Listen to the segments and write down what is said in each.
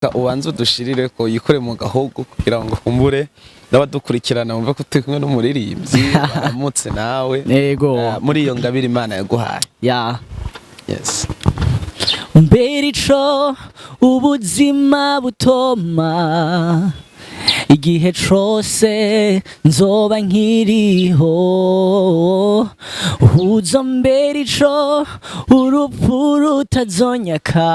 Ubanze udushirire ko yikore mu gahogo kugira ngo kumbure n'abadukurikirana bumve ko turi kumwe n'umuririmbyi, baramutse nawe. Yego. Muri iyo ngabire Imana yaguhaye. Ya. Yes. Mbere ico ubuzima butoma, igihe cose nzoba nkiriho, uzo mbere ico urupfu rutazonyaka,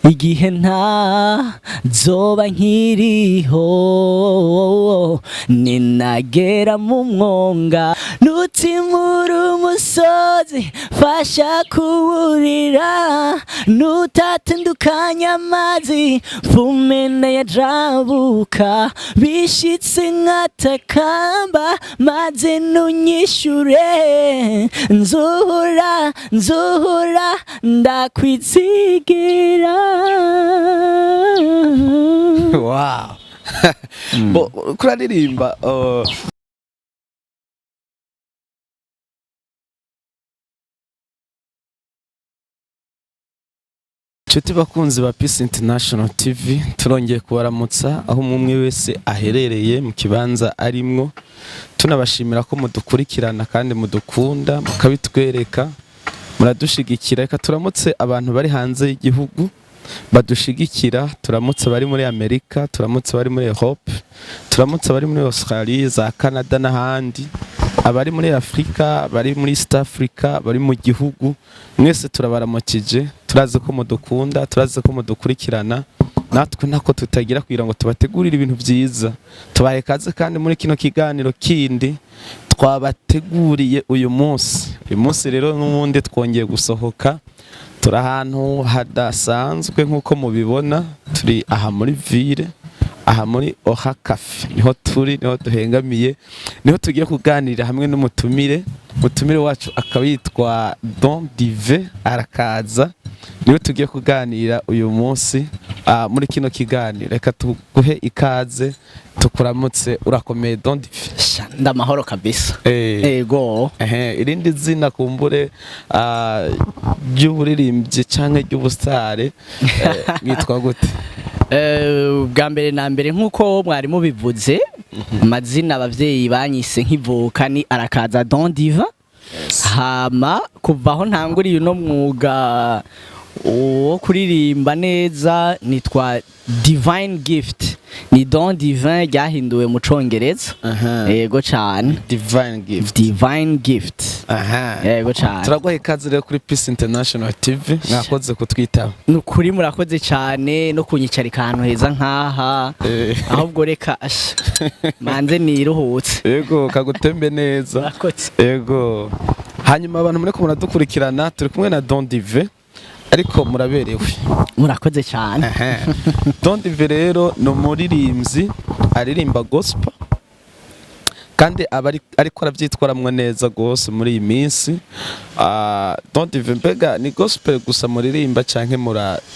igihe nta zoba nkiriho, ninagera mu mwonga, nutimura umusozi fasha kuwurira, nutatandukanya amazi mfumene yajabuka, bishitse nkatakamba maze nunyishure, nzuhura nzuhura ndakwizigira. Wow. Bo kuraririmba, Nshuti bakunzi ba Peace International TV, turongeye kubaramutsa aho umwe wese aherereye mu kibanza arimwo, tunabashimira ko mudukurikirana kandi mudukunda, mukabitwereka, muradushigikira. Reka turamutse abantu bari hanze y'igihugu badushigikira, turamutse bari muri Amerika, turamutse bari muri Europe, turamutse bari muri Australia, za Canada n'ahandi, abari muri Afrika, bari muri East Africa, bari mu gihugu, mwese turabaramukije. Turazi ko mudukunda, turazi ko mudukurikirana, natwe ntako tutagira kugira ngo tubategurire ibintu byiza. Tubahe kaze kandi muri kino kiganiro kindi twabateguriye uyu munsi. Uyu munsi rero n'ubundi twongeye gusohoka, turi ahantu hadasanzwe nk'uko mubibona, turi aha muri ville, aha muri Oha Cafe niho turi, niho duhengamiye, niho tugiye kuganirira hamwe n'umutumire. Umutumire wacu akaba yitwa Don Dive Arakaza, niwe tugiye kuganira uyu munsi muri kino kiganiro. Reka tuguhe ikaze, tukuramutse. Urakomeye, Don Dive? Sha, ndamahoro kabisa. Ego. Ehe, irindi zina kumbure ry'uburirimbyi canke ry'ubusitare, mwitwa gute? Bwa mbere na mbere, nk'uko mwari mubivuze, amazina abavyeyi banyise nkivuka ni Arakaza Don Diva. Hama kuva aho ntanguriye uno mwuga wo kuririmba neza nitwa Divine Gift, ni Don Divin ryahinduwe mu Congereza. Yego cane. Divine Gift. Divine Gift. Yego cane. Turaguha ikaze rero kuri Peace International TV, mwakoze kutwitaba. Nukuri murakoze cane no kunyicarika ahantu heza nkaha. Ahubwo reka asha manze niruhutse. Yego, kagutembe neza. Murakoze. Yego, hanyuma abantu muriko muradukurikirana, turi kumwe na Don Dive, ariko muraberewe. Murakoze cyane. Don Dive rero ni umuririmbyi aririmba gospel kandi aba ariko arabyitwaramwo neza gose muri iyi minsi. Don Dive, mbega ni gospel gusa muririmba canke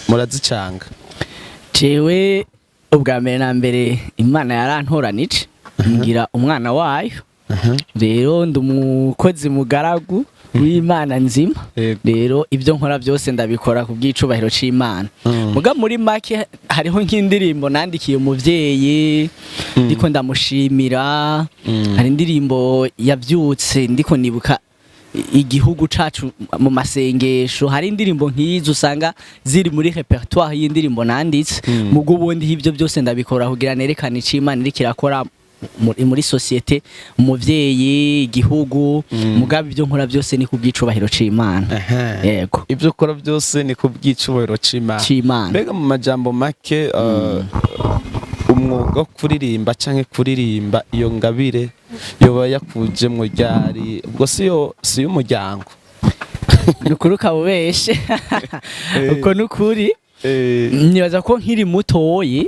murazicanga? Jewe ubwa mbere na mbere Imana yarantoranije ngira umwana wayo, rero ndi umukozi mugaragu w'Imana nzima. Rero ibyo nkora byose ndabikora ku bw'icubahiro c'Imana. Muga muri make hariho nk'indirimbo nandikiye umuvyeyi ndiko ndamushimira. Hari indirimbo yavyutse ndiko nibuka igihugu cacu mu masengesho. Hari indirimbo nk'izo usanga ziri muri repertoire y'indirimbo nanditse. Mugo ubundi ibyo byose ndabikora kugira nerekane ico Imana iriko irakora muri société, umuvyeyi, igihugu. Mugabe ibyo nkora byose ni ku bw'icubahiro c'Imana. Yego. Ibyo ukora byose ni ku bw'icubahiro c'Imana. C'Imana. Mbega mu majambo make, umwuga wo kuririmba canke kuririmba, iyo ngabire yoba yakujemwo ryari? Ubwo siyo si y'umuryango? Nukuri ukabubeshe, uko nukuri. Nibaza ko nkiri mutoyi,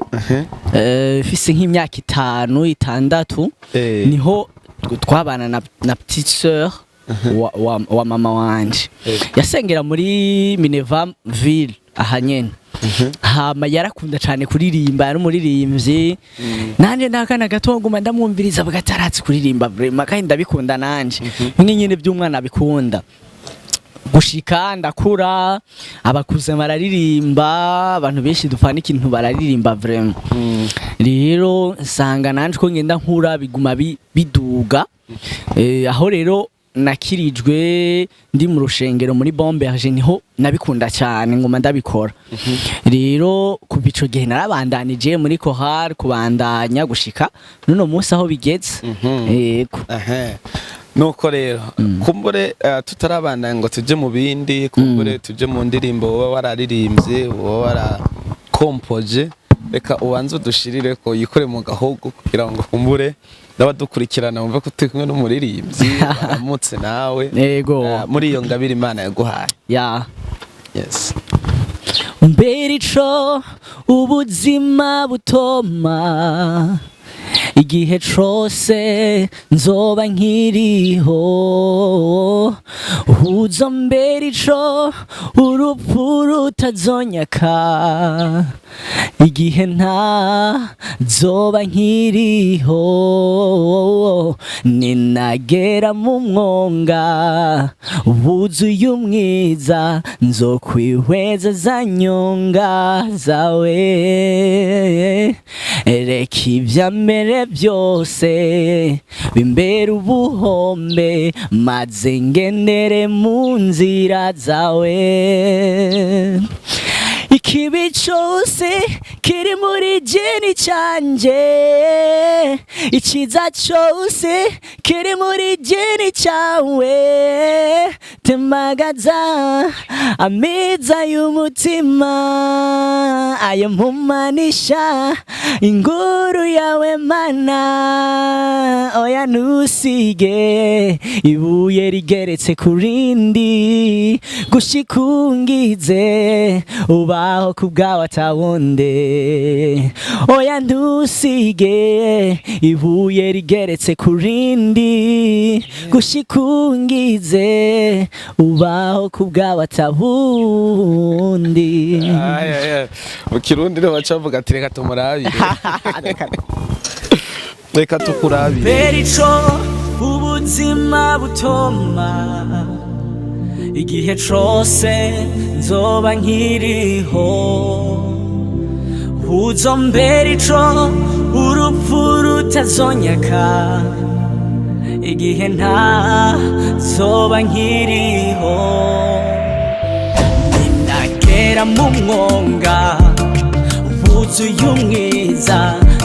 mfise nk'imyaka 5, 6, niho twabana na petite sœur wa mama wanje. Yasengera muri Mineva ville aha nyene. Hama yarakunda cyane kuririmba, yari umuririmbyi. Nanje ndakana gato nguma ndamwumviriza, avuga ataratsi kuririmba vraiment, kandi ndabikunda nanje, bimwe nyene by'umwana abikunda. Gushika ndakura, abakuze bararirimba, abantu benshi dupfana ikintu bararirimba vraiment. Rero nsanga nanje ko ngenda nkura biguma biduga. Aho rero nakirijwe ndi mu rushengero muri Bomberge, niho nabikunda cyane, ngoma ndabikora. Rero kuva ico gihe narabandanije muri chorale, kubandanya gushika nuno munsi aho bigeze. Yego. Ehe. Nuko rero kumbure tutarabandanya ngo tuje mu bindi, kumbure tuje mu ndirimbo woba wararirimbye, woba warakompoje, reka ubanze udushirire ko yikore mu gahogo kugira ngo kumbure n'abadukurikirana bumve ko turi kumwe n'umuririmbyi baramutse nawe. Yego. Muri iyo ngabire Imana yaguhaye. Ya. Yes. Mbere ico ubuzima butoma, igihe cose nzoba nkiriho, uzo mbere ico urupfu rutazonyaka, igihe nta zoba nkiriho, ninagera mu mwonga wuzuye umwiza, nzokwihweza za nyonga zawe. Reka ibya mbere byose bimbere ubuhombe, maze ngendere mu nzira zawe. Ikibi cyose kiri muri jeni cyanjye, icyiza cyose kiri muri jeni cyawe. Temagaza ameza y'umutima, ayo mpumanisha inguru yawe Mana. Oya, ntusige ibuye rigeretse ku rindi, gushikungize ubaho ku bwawe atawundi. Oya, ntusige ibuye rigeretse ku rindi, gushikungize ubaho ku bwawe atawundi. Ay, ay, ay. Mu Kirundi rero baca bavuga ati: "Reka tumurabire, reka tukurabire." Mbere ico ubuzima butoma, igihe cose nzoba nkiriho, uzo mbere ico urupfu rutazonyaka, igihe nta zoba nkiriho, ninagera mu mwonga wuzuye umwiza,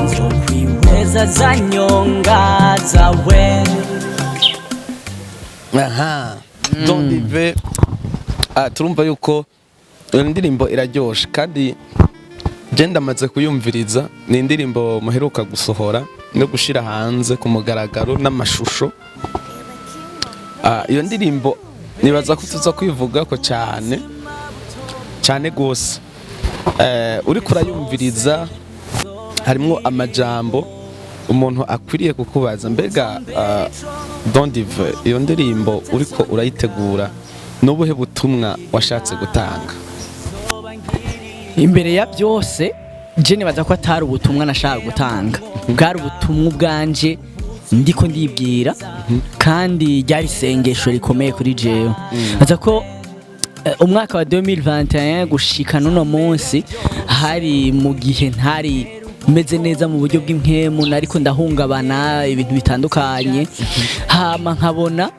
nzokwihweza za nyonga zawe. Aha, Don Dive, turumva yuko iyo ndirimbo iraryoshe kandi je ndamaze kuyumviriza. Ni indirimbo muheruka gusohora no gushira hanze ku mugaragaro n'amashusho. Iyo ndirimbo nibaza ko tuza kwivuga ko cyane cyane gose. Uriko urayumviriza, harimwo amajambo umuntu akwiriye kukubaza: mbega Don Dive, iyo ndirimbo uriko urayitegura, n'ubuhe butumwa washatse gutanga? Imbere ya byose, je nibaza ko atari ubutumwa nashaka gutanga, bwari ubutumwa ubwanje ndiko ndibwira, kandi ryari isengesho rikomeye kuri jewe. Baza ko umwaka wa 2021 gushika n'uno munsi hari mu gihe ntari meze neza mu buryo bw'impwemu, nariko ndahungabana ibintu bitandukanye, hama nkabona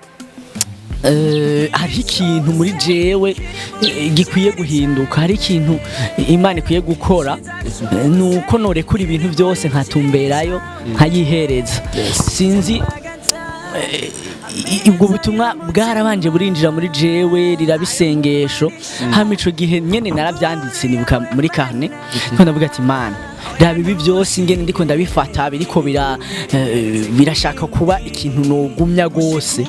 hariho ikintu muri jewe gikwiye guhinduka, hari ikintu Imana ikwiye gukora, nuko norekura ibintu byose nkatumberayo nkayihereza. Sinzi, ubwo butumwa bwarabanje burinjira muri jewe, riraba isengesho. Hama ico gihe nyene naravyanditse, nibuka muri carnet ko ndavuga ati: "Mana, raba ibi byose ingene ndiko ndabifata, biriko birashaka kuba ikintu nogumya gose,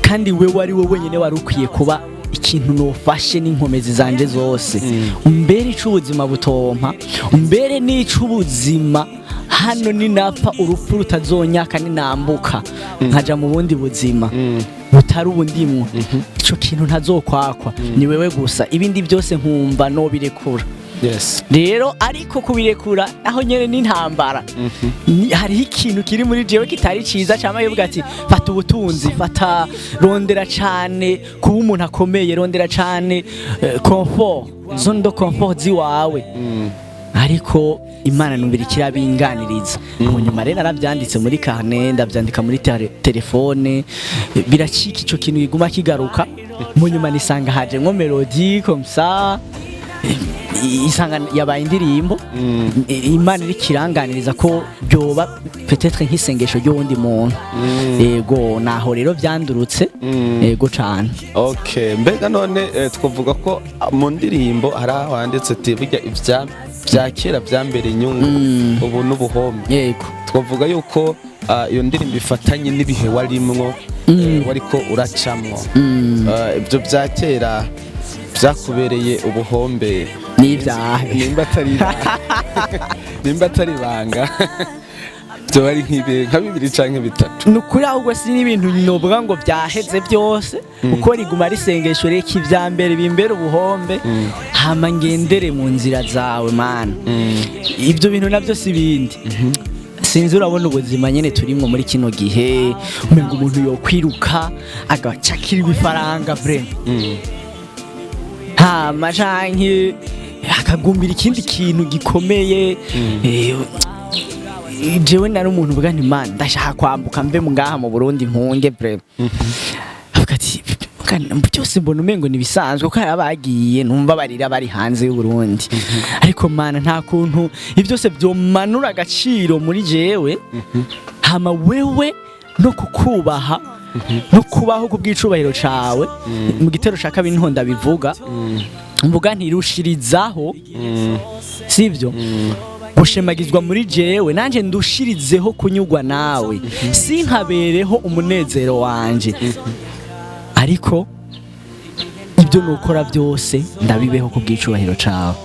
kandi we wari we wenyine wari ukwiye kuba ikintu nofashe n'inkomezi zanje zose. Umbere ic'ubuzima butompa, umbere n'ic'ubuzima hano, ninapfa urupfu rutazonyaka, ninambuka nkaja mu bundi buzima butari ubundimwo, ico kintu ntazokwakwa ni wewe gusa, ibindi byose nkumva nobirekura." Rero ariko kubirekura naho nyene n'intambara. Hariho ikintu kiri muri jewe kitari ciza cama yovuga ati: "Fata ubutunzi, fata, rondera cane kuba umuntu akomeye, rondera cane comfort zone de confort ziwawe." Ariko Imana numvira ikirabinganiriza. Mu nyuma rero narabyanditse muri carnet, ndabyandika muri telefone, biracika, ico kintu giguma kigaruka. Mu nyuma nisanga hajemwo mélodie comme ça, isanga yabaye indirimbo. Imana iri kiranganiriza ko byoba peut-être nk'isengesho ry'uwundi muntu. Yego, naho rero byandurutse. Yego cane. Okay, mbega none twavuga ko mu ndirimbo hari aho handitse ati: "Burya ibya bya kera byambere inyungu, ubu n'ubuhombe." Twavuga yuko iyo ndirimbo ifatanye n'ibihe warimwo, wariko uracamwo. Ibyo bya kera byakubereye ubuhombe. N'ibyahe? Nimba atari ibanga, byoba ari nk'ibi nka bibiri canke bitatu. Ni ukuri, ahubwo si n'ibintu novuga ngo byaheze byose, kuko riguma risengesho: reka ibya mbere bimbere ubuhombe, hama ngendere mu nzira zawe, Mana. Ibyo bintu nabyo si ibindi, sinzi, urabona ubuzima nyene turimwo muri kino gihe, umenga umuntu yokwiruka agacakira ibifaranga vraiment, hama canke akagumbira ikindi kintu gikomeye. Jewe nari umuntu uvuga nti: "Man, ndashaka kwambuka mve mu ngaha mu Burundi, mpunge vraiment." Avuga ati: "Kana, byose mbona umengo ni bisanzwe, kuko hari abagiye numva barira bari hanze y'u Burundi, ariko Mana, nta kuntu ibyo byose byomanura agaciro muri jewe, hama wewe no kukubaha no kubaho ku bw'icubahiro cawe." Mu gitero ca kabiri niho ndabivuga, mvuga ntirushirizaho sivyo gushemagizwa muri jewe, nanje ndushirizeho kunyugwa nawe, sinkabereho umunezero wanje, ariko ibyo nukora byose ndabibeho ku bw'icubahiro cawe.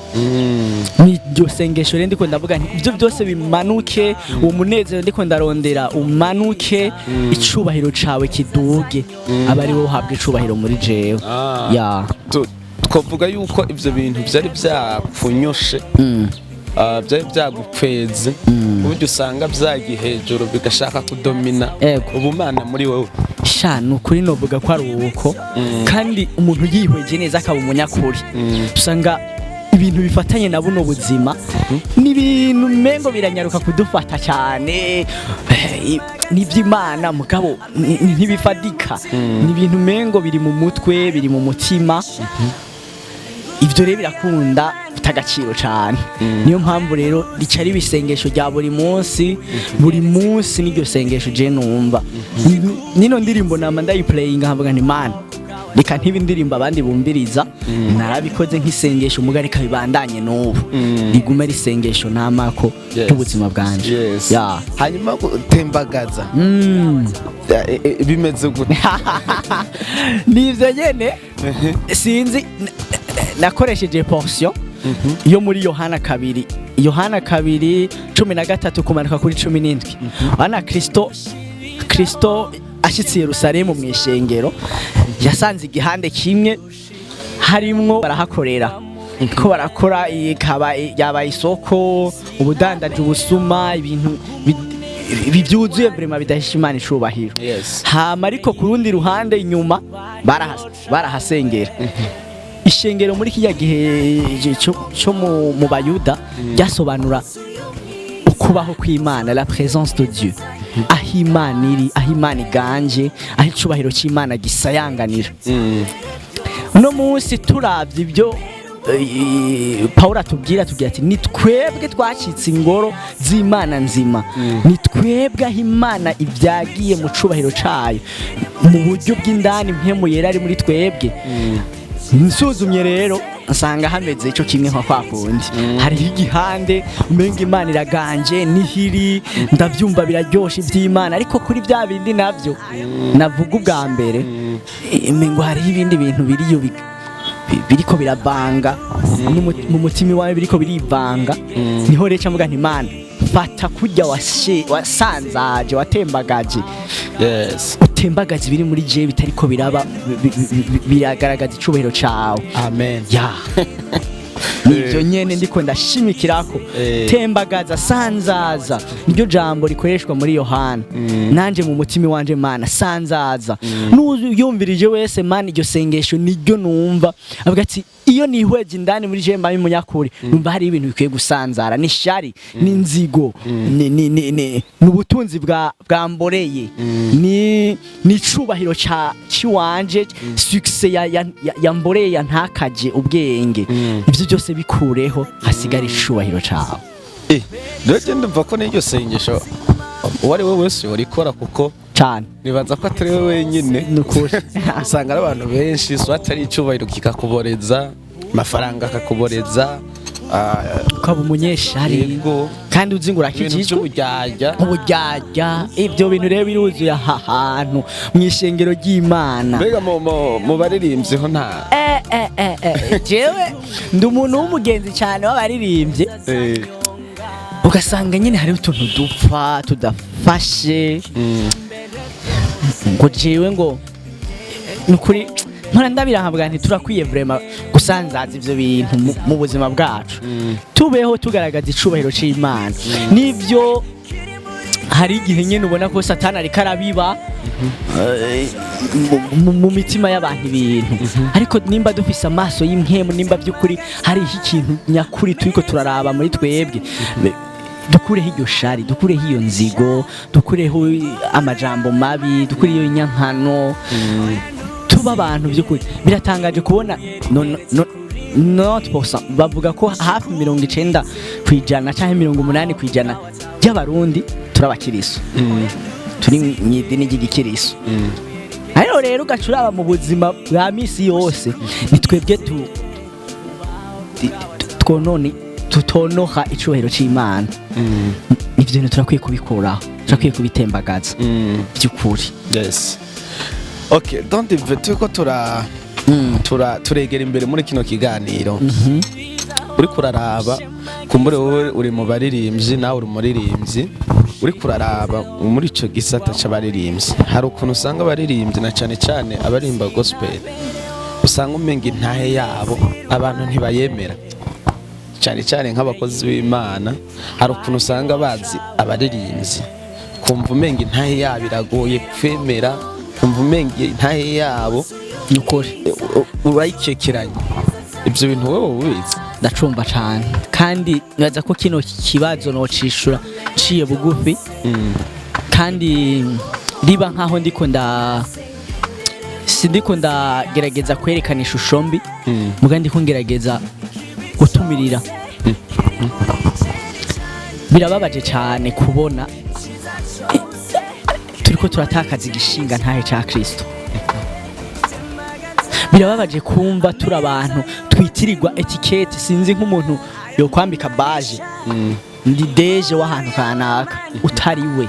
Ni iryo sengesho rero ndiko ndavuga nti ibyo byose bimanuke, uwo munezero ndiko ndarondera umanuke, icubahiro cawe kiduge, aba ari wowe uhabwa icubahiro muri jewe. Ya. Twavuga yuko ivyo bintu vyari vyakunyoshe, byari byagukweze, uburyo usanga vyagiye hejuru bigashaka kudomina ubumana muri wowe. Sha, ni ukuri novuga ko ari uko, kandi umuntu yihweje neza akaba umunyakuri, usanga ibintu bifatanye na buno buzima ni ibintu mengo biranyaruka kudufata cyane. N'iby'Imana mugabo ntibifadika, ni ibintu mengo biri mu mutwe, biri mu mutima. Ibyo rero birakunda bifite agaciro cyane. Niyo mpamvu rero rica ari ibisengesho rya buri munsi, buri munsi n'iryo sengesho je numva. Nino ndirimbo nama ndayiplayinga, nkavuga nti: "Mana, reka ntiba indirimbo abandi bumviriza, narabikoze nk'isengesho, muga reka bibandanye n'ubu, rigume risengesho namako ry'ubuzima bwanje." Ya. Hanyuma gutembagaza bimeze gute? Nivyo nyene, sinzi, nakoresheje portion yo muri Yohana 2, Yohana 2:13 kumanuka kuri 17. Yohana, Kristo ashitse i Yerusalemu mu ishengero, yasanze igihande kimwe harimwo barahakorera ko barakora, ikaba yabaye isoko, ubudandaji, ubusuma, ibintu byuzuye vraiment bidahisha Imana icubahiro. Hama ariko ku rundi ruhande inyuma barahasengera. Ishengero muri kijya gihe cyo mu Bayuda ryasobanura ukubaho kw'Imana, la présence de Dieu, aho Imana iri, aho Imana iganje, aho icubahiro cy'Imana gisayanganira. Uno munsi turavye ibyo Paulo atubwira, atubwira ati: "Ni twebwe twacitse ingoro z'Imana nzima, ni twebwe aho Imana ibyagiye mu cubahiro cayo mu buryo bw'indani, mpemu yera ari muri twebwe." Nsuzumye rero nsanga hameze ico kimwe nka kwa kundi, hariho igihande umenga Imana iraganje nihiri, ndavyumva biraryoshe ivy'Imana, ariko kuri bya bindi navyo navuga ubwa mbere, umengo hariho ibindi bintu biriyo biriko biravanga mu mutima iwawe, biriko birivanga. Niho rero mvuga nti: "Mana, fata kurya wasanzaje, watembagaje, utembagaje ibiri muri jewe bitariko biraba biragaragaza icubahiro cawe." Amen. Ya. Nivyo nyene ndiko ndashimikirako. Tembagaza, sanzaza, niryo jambo rikoreshwa muri Yohana. Nanje mu mutima wanje, Mana, sanzaza. N'uyumvirije wese, Mana, iryo sengesho niryo numva avuga ati: "Iyo nihweje indani muri je, mbaye umunyakuri, numva hari ibintu bikwiye gusanzara, ni shari, ni inzigo, ni ubutunzi bwa bwamboreye, ni icubahiro ca ciwanje, succès yamboreye, yantakaje ubwenge. Ivyo byose bikureho, hasigara icubahiro cawe." Rero je ndumva ko n'iryo sengesho uwo ari we wese yorikora, kuko Cane. nibaza ko atari we wenyine. Nukuri. Usanga ari abantu benshi, so atari icubahiro kikakuboreza, amafaranga akakuboreza, Ukaba umunyeshari. Kandi uzi ngo Ibintu urakijijwe. by'uburyarya. Uburyarya, ibyo bintu rero biruzuye aha hantu mu ishengero ry'Imana. Mbega mu baririmbyi ho nta Jewe ndi umuntu w'umugenzi cyane w'abaririmbyi. Ugasanga nyine hariho utuntu dupfa tudafashe, ngo jewe ngo nukuri mpora ndabirahabwa nti turakwiye vraiment gusanzaza ivyo bintu mu buzima bwacu, tubeho tugaragaza icubahiro c'Imana. Nivyo, hari igihe nyine ubona ko Satani ariko arabiba mu mitima y'abantu ibintu, ariko nimba dufise amaso y'impwemu, nimba by'ukuri hariho ikintu nyakuri turiko turaraba muri twebwe, dukureho iryo shari, dukureho iyo nzigo, dukureho amajambo mabi, dukureho iyo nyankano, tuba abantu by'ukuri. Biratangaje kubona no, no, no, not percent, bavuga ko hafi 90% cyangwa 80% by'Abarundi turi abakiriso, turi mu idini ry'igikiriso. Ariko rero ugaca uraba mu buzima bwa misi yose, ni twebwe twonone, tutonoha icubahiro c'Imana. Ivyo bintu turakwiye kubikuraho, turakwiye kubitembagaza by'ukuri. Yes, okay. Don Dive, turiko turegera imbere muri kino kiganiro. Uriko uraraba, kumbure wowe uri mu baririmbyi, nawe uri umuririmbyi, uriko uraraba muri ico gisata c'abaririmbyi, hari ukuntu usanga abaririmbyi, na cane cane abaririmba gospel, usanga umenga intahe yabo abantu ntibayemera, cyane cyane nk'abakozi b'Imana. Hari ukuntu usanga bazi abaririmbyi, kumva umenga intahe yabo iragoye kwemera, kumva umenga intahe yabo Nukuri. Urayikekeranya. Ibyo bintu wowe ubizi? Ndacumva cane, kandi nibaza ko kino kibazo nocishura nciye bugufi, kandi riba nkaho ndiko nda sindiko ndagerageza kwerekana ishusho mbi, muga ndiko ngerageza gutumirira. Birababaje cyane kubona turiko turatakaza igishinga ntahe ca Kristo. Birababaje kumva turi abantu twitirirwa étiquette, sinzi, nk'umuntu yokwambika badge, ndi deje w'ahantu kanaka, utari we.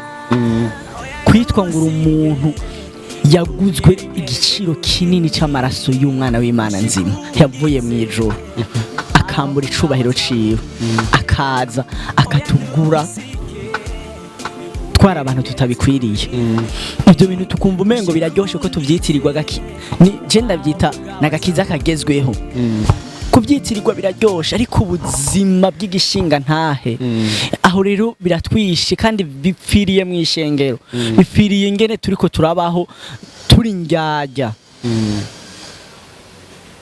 Kwitwa ngo uri umuntu yaguzwe igiciro kinini cy'amaraso y'umwana w'Imana nzima yavuye mu ijuru, akambura icubahiro ciwe, akaza akatugura, twara abantu tutabikwiriye. Ibyo bintu tukumva umengo biraryoshe ko tuvyitirirwa. Gaki ni je ndavyita nagakiza kagezweho. Kubyitirirwa biraryoshe, ariko ubuzima bw'igishinga ntahe aho rero biratwishe, kandi bipfiriye mu ishengero, bipfiriye ingene turiko turabaho, turi ndyarya.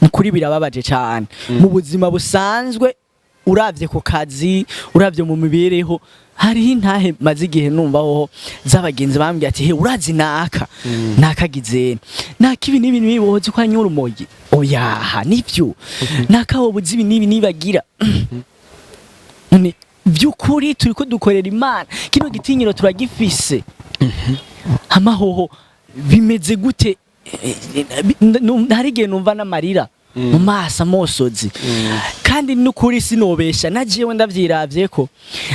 Ni kuri birababaje cyane. Mu buzima busanzwe, uravye ku kazi, uravye mu mibereho, hariho intahe maze igihe numva hoho z'abagenzi bambwiye ati: "He, urazi naka nakagize naka ibi n'ibi n'ibi, wozi ko anyura umogi?" Oyaha, nivyo, naka wobuze ibi n'ibi nibagira. None by'ukuri turiko dukorera Imana, kino gitinyiro turagifise? Amahoho bimeze gute? Hari igihe numva n'amarira mu maso, amosozi, kandi n'ukuri sinobesha, na jewe ndavyiravye ko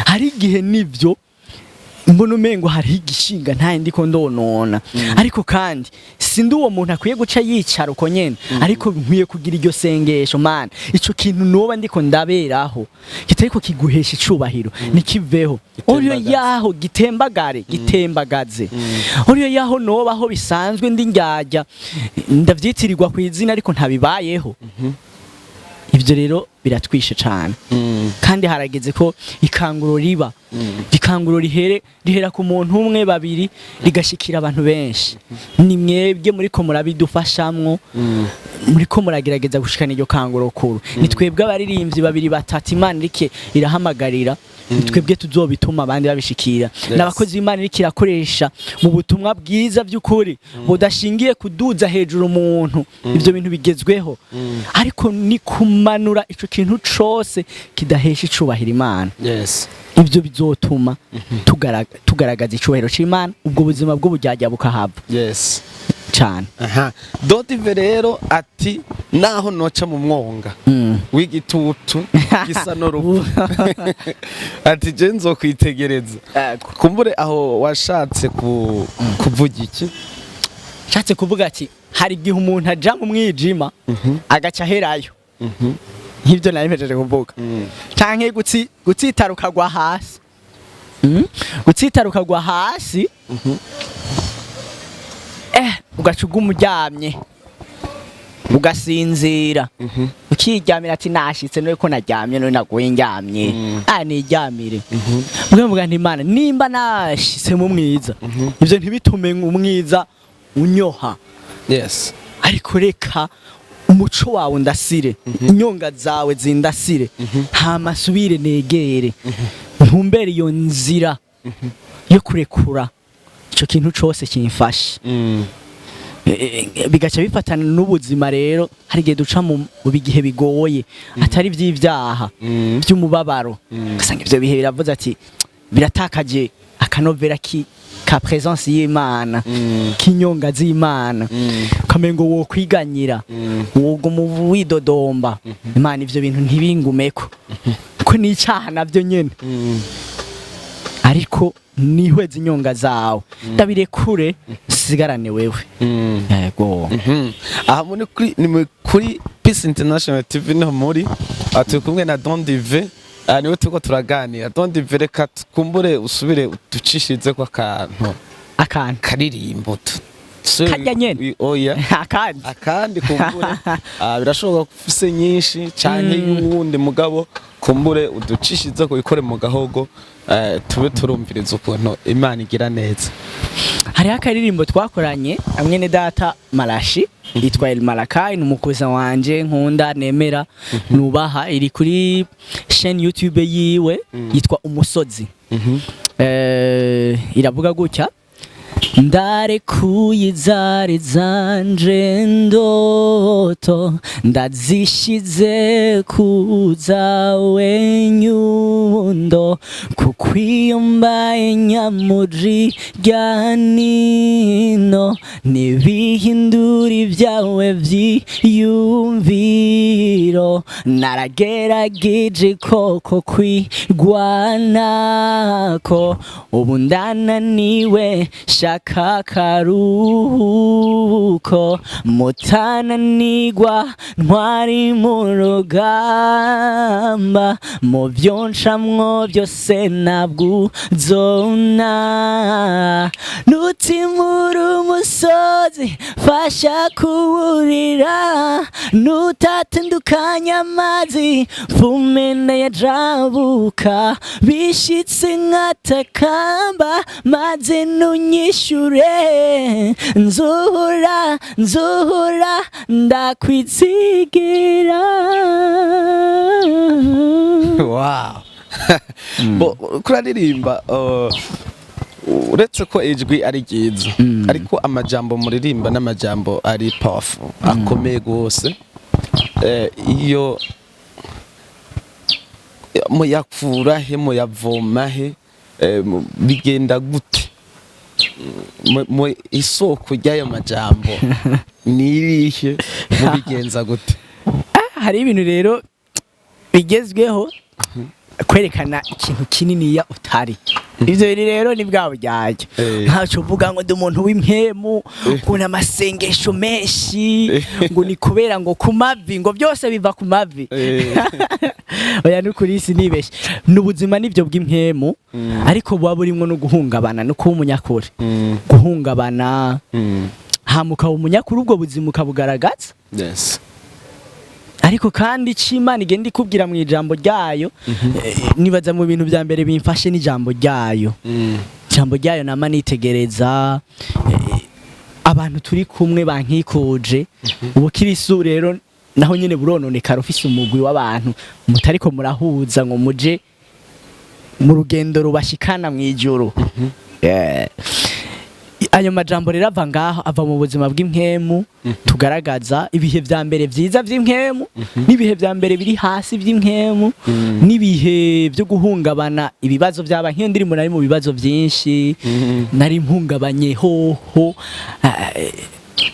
hari igihe nivyo mbona umengo hariho igishinga ntaye ndiko ndonona. Ariko kandi sindi uwo muntu akwiye guca yicara uko nyene, ariko nkwiye kugira iryo sengesho: "Mana, ico kintu noba ndiko ndaberaho kitariko kiguhesha icubahiro nikiveho." Oriyo Gitembagaze. yaho gitembagare, gitembagaze. Oriyo yaho nobaho bisanzwe ndi ndyarya, ndavyitirirwa ku izina ariko ntabibayeho. Ivyo rero Biratwishe cane. Kandi harageze ko ikanguro riba, ikanguro rihere, rihera ku muntu umwe, babiri, rigashikira abantu benshi. Ni mwebwe muriko murabidufashamwo, muriko muragerageza gushikana iryo kanguro kuru. Ni twebwe abaririmbyi babiri, batatu Imana irike irahamagarira, ni twebwe tuzobituma abandi babishikira. N'abakozi b'Imana iriko irakoresha mu butumwa bwiza by'ukuri, budashingiye kuduza hejuru umuntu, ibyo bintu bigezweho, ariko ni kumanura ico kintu cose kidahesha icubahiro Imana. Ibyo bizotuma tugaragaza icubahiro c'Imana, ubwo buzima bw'uburyarya bukahava cane. Aha Dodive rero ati naho noca mu mwonga w'igitutu gisa n'urupfu, ati je nzokwitegereza. Kumbure aho washatse kuvuga iki? Nshatse kuvuga ati hari igihe umuntu aja mu mwijima agaca aherayo, nk'ibyo nari mpejeje kuvuga, canke gutsitara ukagwa hasi. Gutsitara ukagwa hasi, ugaca uguma uryamye, ugasinzira, ukiryamira ati nashitse none ko naryamye, none naguye ndyamye, ah, niryamire. Mbwe mvuga nti Imana, nimba nashitse mu mwiza, ivyo ntibitume umwiza unyoha, ariko reka umuco wawe undasire, inyonga zawe zindasire, hama nsubire negere, ntumbere iyo nzira yo kurekura ico kintu cose kimfashe. Bigaca bifatana n'ubuzima. Rero hari igihe duca mu bigihe bigoye, atari ivy'ivyaha, by'umubabaro, ugasanga ivyo bihe biravuze ati biratakaje akanovera ka présence y'Imana, k'inyonga z'Imana, ukamengo wokwiganyira, woguma widodomba. Imana, ivyo bintu ntibingumeko, ko n'icyaha navyo nyene, ariko nihweze inyonga zawe, ndabirekure, sigarane wewe. Yego. Aha muri kuri ni kuri Peace International TV niho muri. Aha turi kumwe na Don Dive, aha niwe turiko turaganira. Don Dive, reka twumbure usubire uducishirize ko akantu. Akantu. Karirimbo Karya nyene? Oya. Akandi. Akandi kumbure. Birashoboka ko ufise nyinshi canke y'uwundi mugabo, kumbure uducishirize ko ikore mu gahogo, tube turumviriza ukuntu Imana igira neza. Hariho akaririmbo twakoranye hamwe ne data Marashi, yitwa El Malakai, ni umukuza wanje nkunda, nemera, nubaha. Iri kuri chaîne YouTube yiwe, yitwa Umusozi. Iravuga gutya: ndarekuye izari zanje ndoto, ndazishize ku zawe nyundo, kuko iyo mbaye nyamuji rya nino ntibihindura ibyawe vyiyumviro. Naragerageje koko kwigwanako, ubu ndananiwe, shaka akaruhuko. Mutananigwa ntwari mu rugamba, mu byo ncamwo byose ntabwo uzona. Nutimura umusozi fasha kuwurira, nutatandukanya amazi mfumene yajabuka, bishitse nkatakamba maze nunyishure, nzuhura nzuhura ndakwizigira. Wow. Bo kuraririmba, uretse ko ijwi ari ryiza, ariko amajambo muririmba n'amajambo ari powerful, akomeye gose. Iyo muyakura he? Muyavoma he? Bigenda gute? Mu isoko ry'ayo majambo ni irihe? Mubigenza gute? Hari ibintu rero bigezweho kwerekana ikintu kininiya utari. Ivyo biri rero ni bwa buryarya. Ntaco uvuga ngo ndi umuntu w'impemu, ukuntu amasengesho menshi, ngo ni kubera ngo ku mavi, ngo byose biva ku mavi. Oya, nukuri isi nibeshe, ni ubuzima nibyo bw'impemu, ariko buba burimwo no guhungabana no kuba umunyakuri, guhungabana, hama ukaba umunyakuri, ubwo buzima ukabugaragaza. Ariko kandi icyo Imana igenda ikubwira mu ijambo ryayo, nibaza mu bintu bya mbere bimfashe n'ijambo ryayo. Ijambo ryayo nama nitegereza, abantu turi kumwe bankikuje. Ubukirisu rero naho nyene burononekara ufise umugwi w'abantu mutariko murahuza ngo muje mu rugendo rubashikana mu ijuru. Ayo majambo rero ava ngaho, ava mu buzima bw'impwemu. Tugaragaza ibihe vya mbere vyiza vy'impwemu, n'ibihe vya mbere biri hasi vy'impwemu, n'ibihe byo guhungabana, ibibazo byaba nk'iyo ndirimbo. Nari mu bibazo byinshi, nari mpungabanye hoho,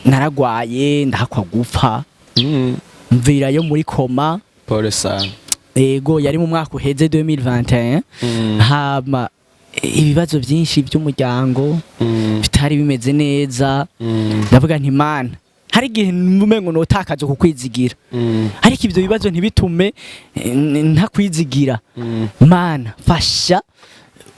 naragwaye ndahakwa gupfa, mvirayo muri coma. Pole sana. Ego, yari mu mwaka uheze 2021. Hama ibibazo byinshi by'umuryango bitari bimeze neza. Ndavuga nti: "Mana, hari igihe umengo notakaza kukwizigira, ariko ibyo bibazo ntibitume ntakwizigira. Mana, fasha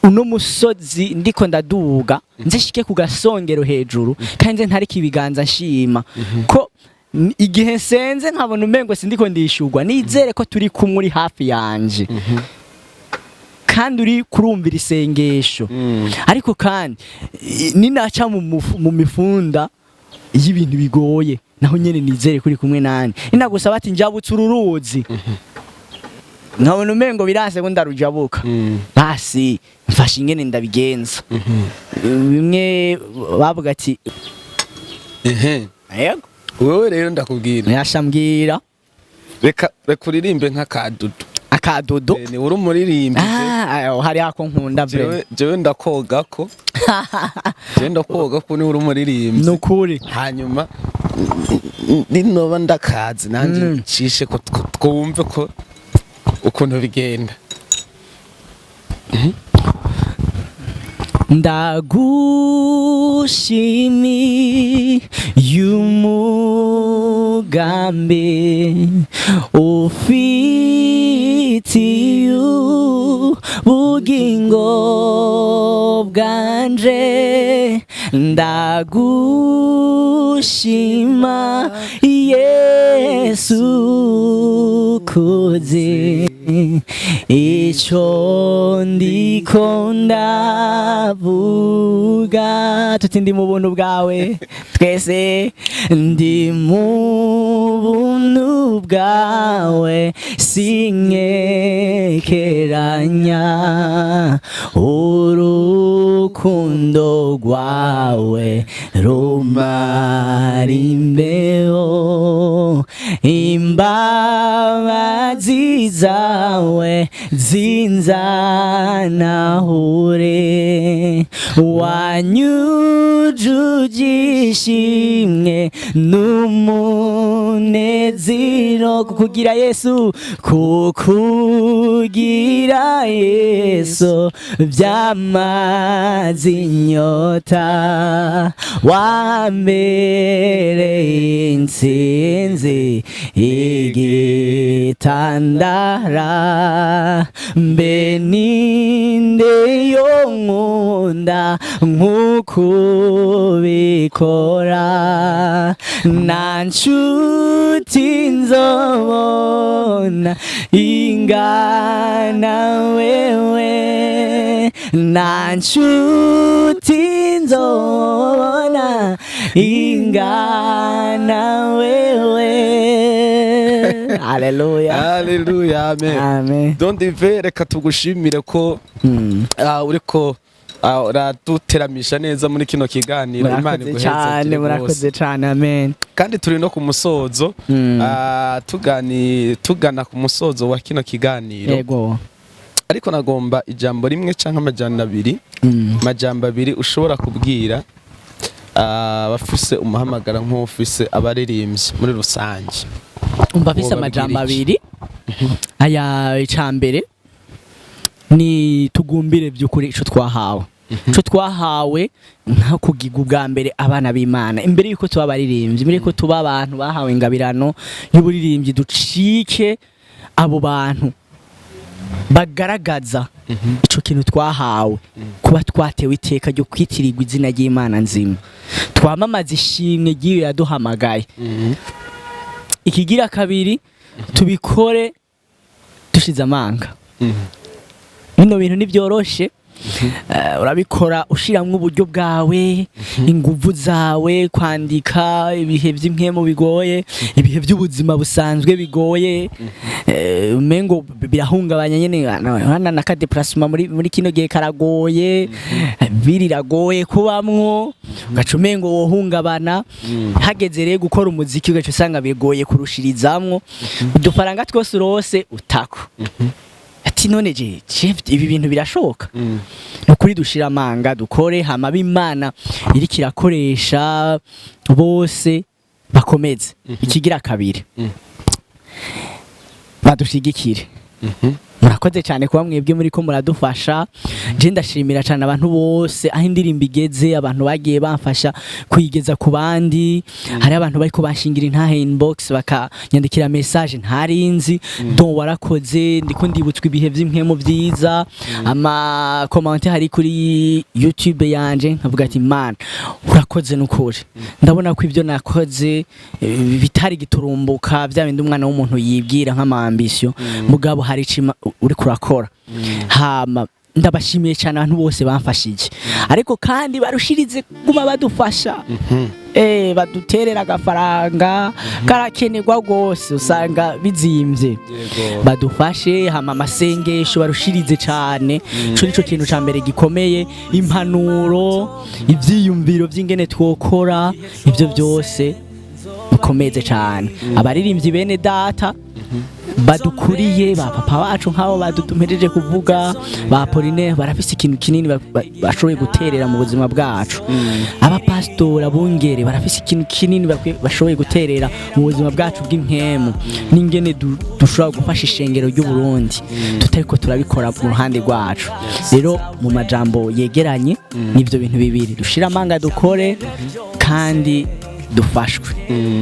uno musozi ndiko ndaduga nze shike ku gasongero hejuru, kandi nze ntariko ibiganza nshima ko igihe nsenze nkabona umengo sindiko ndishurwa, nizere ko turi kumwe, uri hafi yanje kandi uri kurumvira isengesho. Ariko kandi ninaca mu mifunda y'ibintu bigoye, naho nyene nizere kuri kumwe nanje. Ninagusaba ati njabutse uru ruzi nkabona umengo biranse ko ndarujabuka, basi mfashe ingene ndabigenza." Bimwe bavuga ati yego. Wewe rero ndakubwira. Yashambwira. Reka uririmbe nk'akadudu. Akadodo? Ni uri umuririmbyi. Ah, hari ako nkunda bre. Jewe ndakoga ko, jewe ndakoga ko ni uri umuririmbyi. Nukuri. Hanyuma ninoba ndakazi nanjye ncishe ko twumve ko ukuntu bigenda. Ndagushimiye umugambi ufitiye ubugingo bwanje, ndagushima Yesu, kuzi ico ndiko ndavuga. Tuti ndi mu buntu bwawe twese, ndi mu buntu bwawe, sinkekeranya urukundo rwawe rumara imbeho, imbabazi zawe zinzanahure, wanyujuje ishimwe n'umunezero. Kukugira Yesu, kukugira Yesu byamaze inyota, wambereye intsinzi igitandara. Mbe ninde yo nkunda nk'uko bikora? Nta nshuti nzobona ingana wewe, nta nshuti nzobona ingana wewe. Haleluya. Haleluya, amen. Amen. Don Dive, reka tugushimire ko uriko uraduteramisha neza muri kino kiganiro. Imana Murakoze iguheze cyane, murakoze cyane, amen. Kandi turi no ku musozo, tugana ku musozo wa kino kiganiro. Ariko nagomba ijambo rimwe canke amajambo abiri, amajambo abiri ushobora kubwira abafise umuhamagara nk'ufise, abaririmbyi muri rusange. Umva, afise Wobabwira amajambo iki? abiri aya. Icambere ni tugumbire by'ukuri ico twahawe, ico twahawe nka kugiga ubwa mbere abana b'Imana, imbere yuko tuba abaririmbyi, imbere yuko tuba abantu bahawe ingabirano y'uburirimbyi, ducike abo bantu bagaragaza ico kintu twahawe, kuba twatewe iteka ryo kwitirirwa izina ry'Imana nzima, twamamaza ishimwe ry'iyo yaduhamagaye. Ikigira kabiri Tubikore dushize amanga. Bino bintu ntibyoroshe. Urabikora ushiramwo uburyo bwawe, inguvu zawe, kwandika ibihe by'impwemu bigoye, ibihe by'ubuzima busanzwe bigoye. Umengo birahungabanya nyene, hana na ka déplacement muri kino gihe karagoye, biriragoye kubamwo, ugaca umengo wohungabana. Hageze rero gukora umuziki, ugaca usanga bigoye kurushirizamwo udufaranga twose urose utako. Ati none je chef, ibi bintu birashoboka? Ni ukuri, dushira amanga dukore, hama b'Imana iriko irakoresha bose bakomeze. Ikigira kabiri, badushigikire. Murakoze cyane kuba mwebwe muri ko muradufasha. Je ndashimira cyane abantu bose aho indirimbo igeze, abantu bagiye bamfasha kuyigeza ku bandi. Hari abantu bariko bashingira intahe inbox, bakanyandikira message ntarinzi: "Don, warakoze, ndiko ndibutswa ibihe vy'impwemu vyiza." Ama comment hari kuri YouTube yanje, nkavuga ati: "Man, urakoze nukuri." Ndabona ko ibyo nakoze bitari giturumbuka, bya bindi umwana w'umuntu yibwira nk'ama ambition, mugabo hari icima uri kurakora. Hama ndabashimiye cyane abantu bose bamfashije, ariko kandi barushirize guma badufasha, baduterera agafaranga, karakenerwa rwose, usanga bizimvye. Badufashe, hama amasengesho barushirize cyane. Ico nico kintu ca mbere gikomeye. Impanuro, ivyiyumviro vy'ingene twokora, ivyo byose bikomeze cyane. Abaririmbyi bene data badukuriye, ba papa bacu, nk'abo badutumejeje kuvuga, ba Apollinaire, barafise ikintu kinini bashoboye guterera mu buzima bwacu. Abapasitori, abungere barafise ikintu kinini bashoboye guterera mu buzima bwacu bw'impwemu, n'ingene dushobora gufasha ishengero ry'u Burundi tutariko turabikora mu ruhande rwacu. Rero mu majambo yegeranye, n'ivyo bintu bibiri: dushire amanga dukore, kandi dufashwe.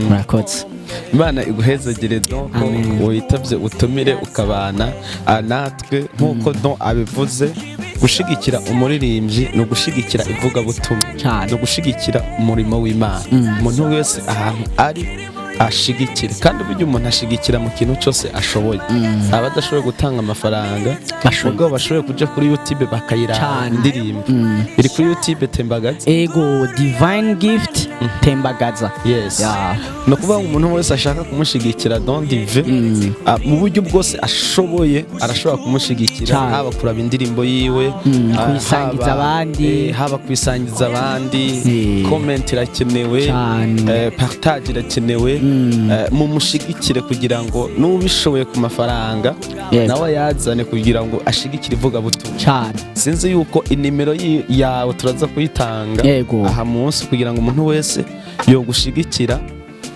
Murakoze. Imana iguhezagire. Don, ko Amen. witabye utumire ukabana natwe. Nk'uko Don abivuze, gushigikira umuririmbyi ni ugushigikira ivugabutumwa, Cane. ni ugushigikira umurimo w'Imana. Umuntu wese ahantu ari ashigikire, kandi burya umuntu ashigikira mu kintu cyose ashoboye. Aba adashoboye gutanga amafaranga, Bashoboye. mugabo bashoboye kuja kuri YouTube bakayiraba. Cane. Indirimbo iri kuri YouTube, Tembagaza. Ego, Divine Gift Tembagaza. Yes. Yeah. Ni ukuvuga ngo umuntu wese ashaka kumushigikira Don Dive, mu buryo bwose ashoboye arashobora kumushigikira, Cane. haba kuraba indirimbo yiwe, kuyisangiza abandi. Haba kuyisangiza abandi. Comment irakenewe. Cane. Partage irakenewe. Mumushigikire kugira ngo n'ubishoboye ku mafaranga nawe yazane kugira ngo ashigikire ivugabutumwa. Cane. Sinzi yuko inimero yawe turaza kuyitanga aha munsi, kugira ngo umuntu wese yogushigikira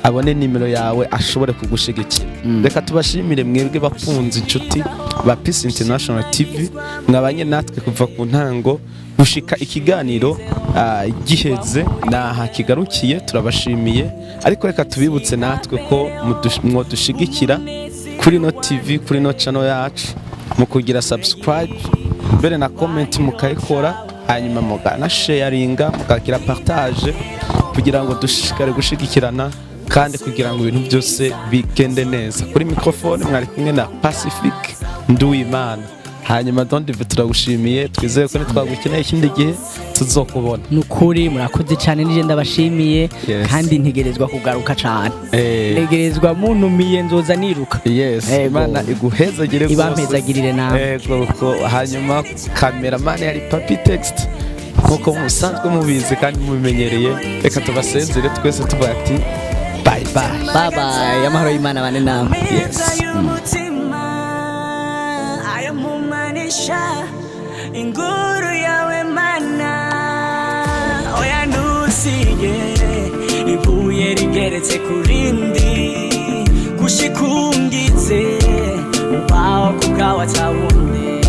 abone nimero yawe, ashobore kugushigikira. Reka tubashimire mwebwe bakunze, inshuti ba Peace International TV, mwabanye natwe kuva ku ntango gushika ikiganiro giheze naha kigarukiye. Turabashimiye, ariko reka tubibutse natwe ko mwodushigikira kuri no TV, kuri no channel yacu, mu kugira subscribe, mbere na comment mukayikora, hanyuma mugana sharinga, mukagira partage, kugira ngo dushishikare gushigikirana kandi kugira ngo ibintu byose bigende neza. Kuri microphone mwari kumwe na Pacific Nduwimana. Hanyuma Don Dive, turagushimiye, twizeye ko nitwagukeneye ikindi gihe tuzokubona. Nukuri murakoze cyane, nije ndabashimiye. Kandi ntegerezwa kugaruka cyane. Ntegerezwa, muntumiye nzoza niruka. Ego. Imana iguhezagire rwose. Ibampezagirire nawe. Ego ko. Hanyuma cameraman yari Papi Text, nkuko musanzwe mubizi kandi mubimenyereye. Reka tubasezere twese tuvuga ati: "Bye bye." Bye bye, amahoro y'Imana bane namwe. Yes. Y'umutima ayamumanisha inguru yawe Mana, oya ntusige ibuye rigeretse ku rindi, gushika ungize ubaho ku bwawe atawundi.